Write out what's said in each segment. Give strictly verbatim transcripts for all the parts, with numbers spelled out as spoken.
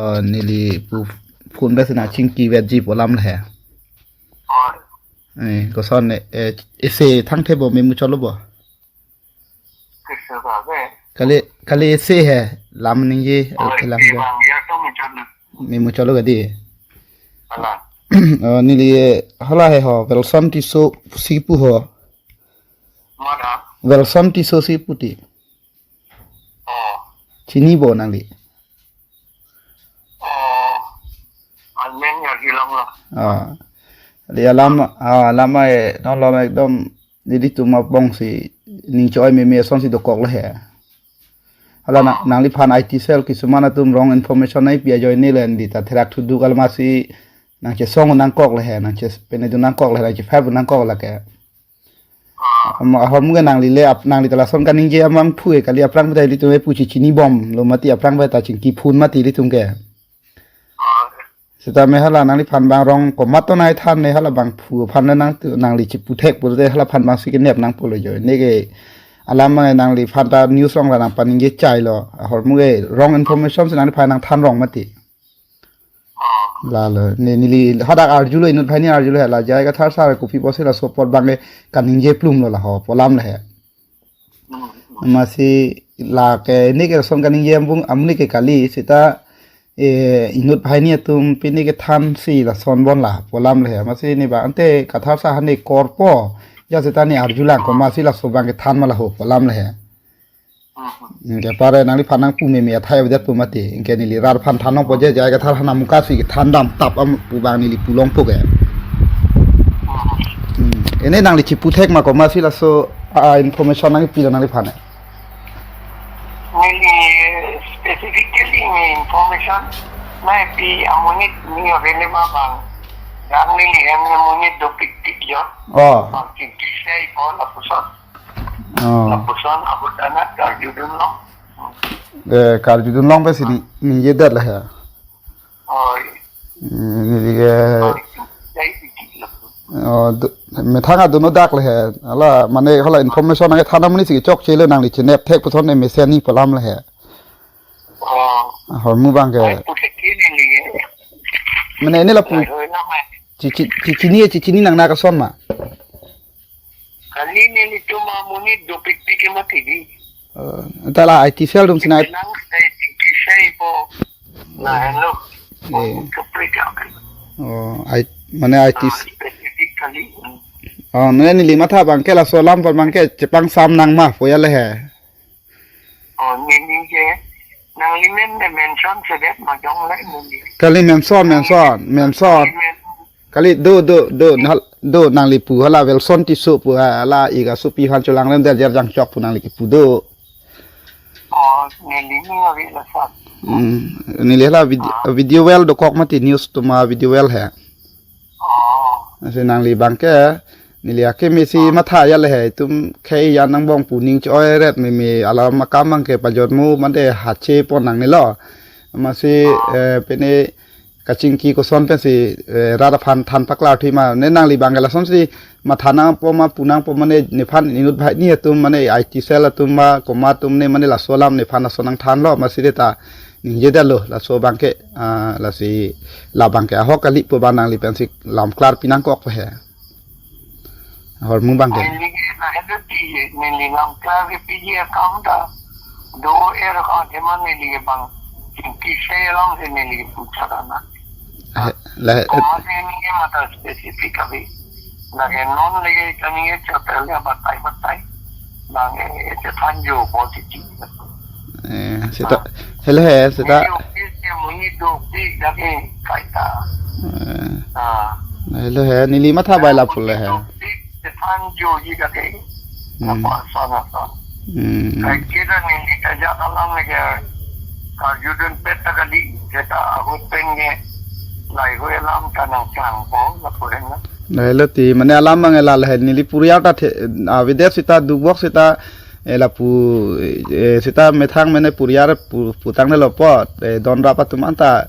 Oh, neli pu phone pen si nangchingki vetji pu alam le he. Oh. Eh, koson, eh, ese thangthe bo, me muchotlo bo? Kali, kali ese he, lam ningje, oh, eh, lam ese je. Bang, ya to muchotlo. Me muchotlo kadi. Hala. Oh, neli, eh, hala he ho, Wilson Tisso si pu ho. Mada? Wilson Tisso si pu ti. Oh. Chini bo nangli? Oh. Amen ya hilang lah. Ah. Di alam, ah, alam ai, non lom ekdom, nelitum abong si, ning choi meme ason si dokok le he. Hala na, oh, nangliphan I T cell kisuman atum wrong information nangpi ajoine le di ta therak thuduk alam asi nangchesong nangkok le he, nangche pene dun nangkok le he, nangchefab nangkok lake. Ah. Ama ahom ke nangli le ap, nangli ta lason kaningje amang phu e kali, aphrang ta ilitum e pu chichinibomlo mati, aphrang ta chingki phun mati ilitum ke. Ah. Seta me hala nangliphan bang rong komat to nai than ne, hala bang phu aphan le nang tu, nangli chiputhek pulote hala aphan bang si kenep nangpo lo jo. Ne ke alam mang nangliphan ta news rong la nangpaningje chai lo. Ahormu ke wrong information si nangliphan nangthan rong mati. Ah. Lalo, ne neli hadak arjulo, inut banghini arjulo, hala J I Kathar sir kopi pusi laso apot bang ke kaningje plumlo la ho, pu alam le he. Hmm, hmm. Masi lake ne ke lason kaningje ambung amonit ke kali, seta, eh, inut banghini atum pine kethan si lason bon la, pu alam le he. Masi ne ba ante Kathar sir hane korpo, ja seta ne arjulang ko, masi laso bang kethan ma la ho, pu alam le he. Mhm. Anke pare nangliphan nangpu meme athai avedet pu mati. Anke neli rat aphan than nangpo je, J I Kathar aphan amuka si kethan dam tap am pu bang neli pu longpo ke. Mhm. Hmm. Ene nangli chiputhek ma ko masi laso, ah, information nangpi lo nangliphan e? Neli specifically ne information nangpi amonit ne available bang. Yang neli hem ne amonit dopikpik jo. Oh. Bang chingki sei ko lapuson. Oh. Lapuson ahut anat karjudun long. Eh, karjudun long pensi ni, ningjedet le he. Oh. Hmm, neli ke. Oh, itu. Jadi itu lah. Oh, du-, methang adun odak le he. Hala, mane hala information nangkethan amonit si chokche lo, nangli chinep thek puson ne mesen ni pu alam le he. Oh. Ahormu bang ke. Ai, puthek ke neli ke. Mane ne lapu. Ai, hoi nama. Chi, chi, chi, chini, chi, chini nang na koson ma. Kali nelitum amonit dopikpik ke mati di. Eh, ta la I T cell atum si nai. Nang sai chingki sei po. Na, hello. Eh. Kaprek ya. Oh, I, mane I T. Ah, specific kali. Hmm. Oh, mane neli matha bang ke laso alam apot bang ke chepangsam nang ma pu ya le he. Oh, neli ke. Nangli men ne mention sedet ma jong le neli. Kali mention, mention, mention. Neli men- Kali do, do, do, nang, do nangli pu hala Wilson Tisso pu hala ik asopi aphan cholang lem der jer jang chok pu nangli kipu do. Oh, neli ni avi la sa. Hmm, neli hala vid-, ah, video well dokok mati news atum avideo well he. Oh. Lasi nangli bang ke, neli akeme si, ah, matha ya le he, itum khei ya nangbong pu ning choi ret meme alam akam bang ke pajormu mande hache pon nangne lo. Masi, ah, eh, pene kachingki koson pensi, eh, rat aphan than paklar thima. Ne nangli bang ke lasonsi matha nangpo ma pu nangpo mane nephan inut banghini atum mane I T cell atum ma komat atum ne mane laso alam nephan laso nangthanlo masi de ta ningjedetlo laso bang ke, ah, lasi la bang ke ahok kali pu bang nangli pensi lam klarpi nangkok pe he. Ahormu bang ke. Neli ke na hedo ti, neli lam klarpi akam ta. Do er ka teman neli ke bang. Chingki sei along si neli ke pucha kana. Eh, la, eh. Komat si neli ke mata specific abi. Lake non lake kami ke chotel ya batai batai. Bang, eh, chethan jo positive. Eh, seta, ah, hele he, seta. Neli office ke monit dopik lake kaita. Eh. Ah. Hele he, neli matha bai la pu le he. Monit dopik chethan jo ji lake. Hmm. Apa son apa. Hmm. Kai kira neli ta ja kalang lake karjudun pet ta kali, seta ahut pen ke. Lahei alam ta nangchangpo, lapu hen na. Lahelo ti, mane alam mang ela lahei neli puriyar ta the, ah, videsh seta dubok seta, eh, lapu, eh, seta methang mane puriyar pu-, putang ne lo po, eh, don rap atum anta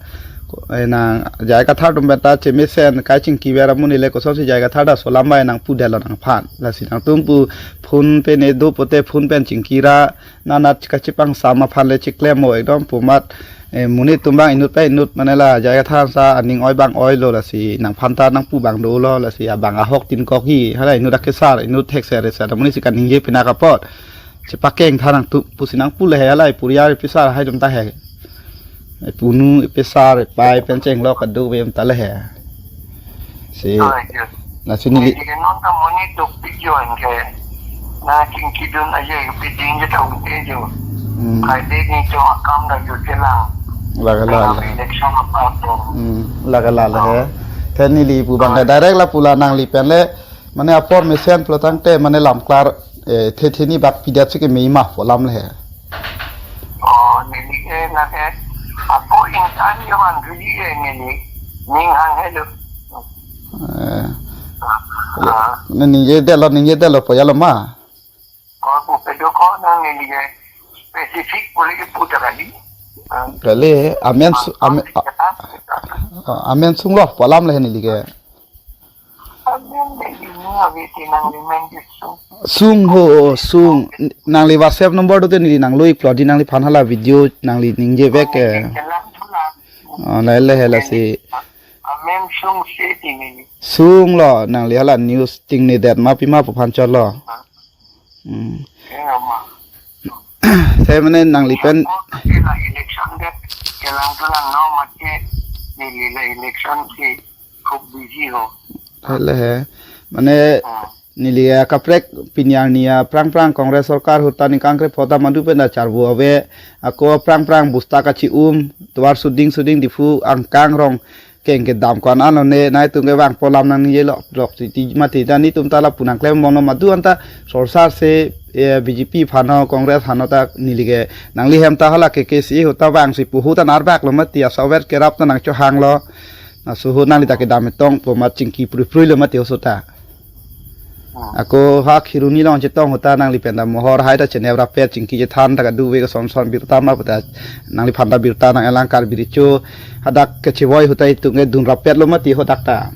Eh, nang J I Kathar atum pen ta chemesen kai chingki ver amonit le kosonsi J I Kathar ta laso alam bai nangpudetlo nangphan. Lasi nangtum pu phone pen ne do pote phone pen chingki ra nanat kachipangsam aphan le chiklem mo ekdom pu amat, eh, monit atum abang inut pa inut mane la J I Kathar sa aning oi abang oilo lasi nangphan ta nangpu abang dolo lasi abang ahok tin kok hi hala inut akesar inut thekser ser amonit si kaningje pinak apot. Chepakeng tha nangtum pusi nangpu le he hala ipuriar ipisar hai atum ta he. Ipunu ipisar ipai pen chenglok kado bem ta le he. Si Ai, ya. Lasi neli Neli ke non ta monit dopik jo anke. Na chingkidun aja ke piding je ta ute jo. Hmm. Kai de ni cho akam da jo chelang. Lake la Kala la. Election apa to. Hmm, lake la la he. Te neli pu abang he direct la pu la nangli pen le mane apor mesen pulo tangte mane lamklar, eh, the the ni bak pidet si ke mei ma pu alam le he. Oh, neli ke na ke. Ako insan jo man tuji ye neli. Ning hang hello. Eh, Ah, ne ningjedetlo, ningjedetlo pu ya lo ma. Ko pu pedo ko nang neli ke specific pule ke puta kali. Ah, Kali amen su-, amen, ah, ah, amen sunglo pu alam le he neli ke. Amen neli ni abi ti nang ni men di sung. Sung ho, sung. Nangli WhatsApp number do te neli nanglo-ik plo di nangliphan hala video nangli ningje vek ke. Kelang tulang. Oh, le le he lasi. Amen sung se ti neli. Sunglo nangli hala news ting ni det ma pima pu aphan chotlo. Ah. Hmm. Enga ma. Te mane nangli pen Oh, tapi la election det kelang tulang no mati neli la election si khup busy ho. Hala he. Mane Hmm. neli akaprek pini arni aphrang phrang Congress sorkar ahut ta ningkan krepho ta madu pen ta charvo ave. Ako aphrang phrang bosta kachi-um tovar suding suding Diphu angkang rong keng kedam ko-an anlo ne nangtum ke vang pu alam nangningjelo lok ti ti mati ta netum ta lapu nangklem bomlo madu anta sorsar se, eh, B J P aphan ho Congress aphan ho ta neli ke nangli hem ta hala ke ke si ahut ta vangsi pu ahut ta narbak lo mati asaver kerap ta nangchohanglo. Laso ahut nangli ta kedam etong pu amat chingki prui prui lo mati oso ta. Hmm. Ako ha Kheroni along chetong ahut ta nangli pen ta mohor hai ta chenep rapet chingki chethan ta kado ave koson son birta ma pu ta nangliphan ta birta nang-elang Karbi Recho hadak kechevoi ahut ta itum ke dun rapet lo mati hadak ta.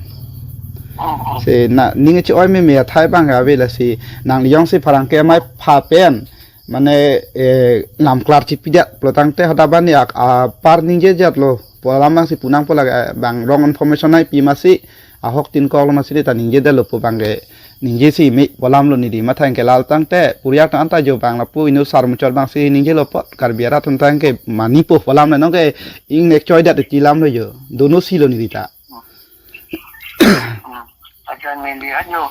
Hmm. Si na ning che-oi meme athai abang ave lasi nangli jongsi pherangke amei aphan pen mane, eh, lamklar chipidet pulo tangte hadak abang ni ak-, apar ningjejetlo pu alam abang si pu nangpo lake, eh, bang wrong information nangpi masi ahok tin kok lo masi ta ningjedetlo pu abang ke ningje si me pu alam lo neli matha ke lal tangte puriak tang anta jo bang lapu inut sar muchot abang si ningjelo apot Karbi arat atum tang ke mani po pu alam le nong ke ingnek choidet ti alam lo jo dono si lo neli ta. Hmm. Acha neli anyo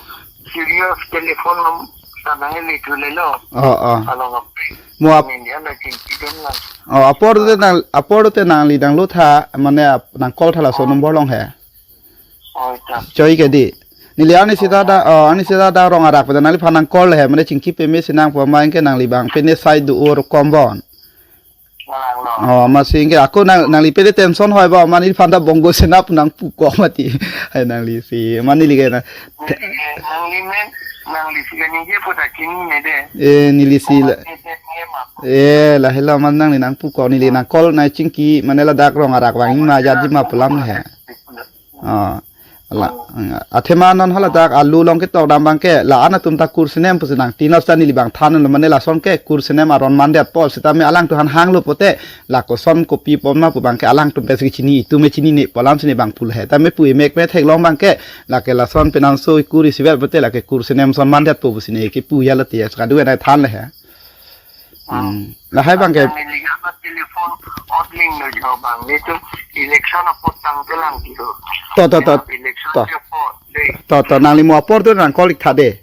serious telephone nom sana neli thulelo. Oh, oh. Along ape. Mo ap- Neli ana chingki dun lang. Oh, apor te nang, apor te nangli nanglo tha, mane ap-, nang call tha laso Oh. number along he. Oh, ta. Choi ke di. Neli ani sita Oh. da, oh, ani sita da rong arak pada nangliphan nang call he, mane chingki peme si nang pu amei ke nangli abang pene sai do or kombon. Malang lo. Oh, masi ke ako nang, nangli pede tension hoi ba, mane nangli aphan ta bonggo senap nangpu kok mati. Hai nangli si, mane neli ke na. Neli, eh, nangli men, nangli si ke ningje pu ta chinine de. Eh, neli si la. Neli si ke ma. Eh, la hela mane nangli nangpu kok neli nang call nang chingki, mane ladak rong arak vang ma jadi ma pu alam he. Ah, la, athema non hala dak alu along ketok dam abang ke la-an atum ta kur senem pusi nang tinos ta neli abang thanlo mane lason ke kur senem aron mandetpo sitame alangtum aphan hanglo pote la koson kopi pon ma pu abang ke alangtum pensi chini itum me chinine pu alam si ne abang pu le he tame pu emek me theklong abang ke lake lason penanso kur isivet pote lake kur senem son mandetpo pusi ne kepu ya lati ya kadu nai than le he. Hmm. Lahai abang ke. Neli ke apa telephone odling lo jo abang. Netum election apot tang telang kilo. To, to, to. Election To. Ke apot, dei. To, to, nangli mo apor tu nang call-ik tha de.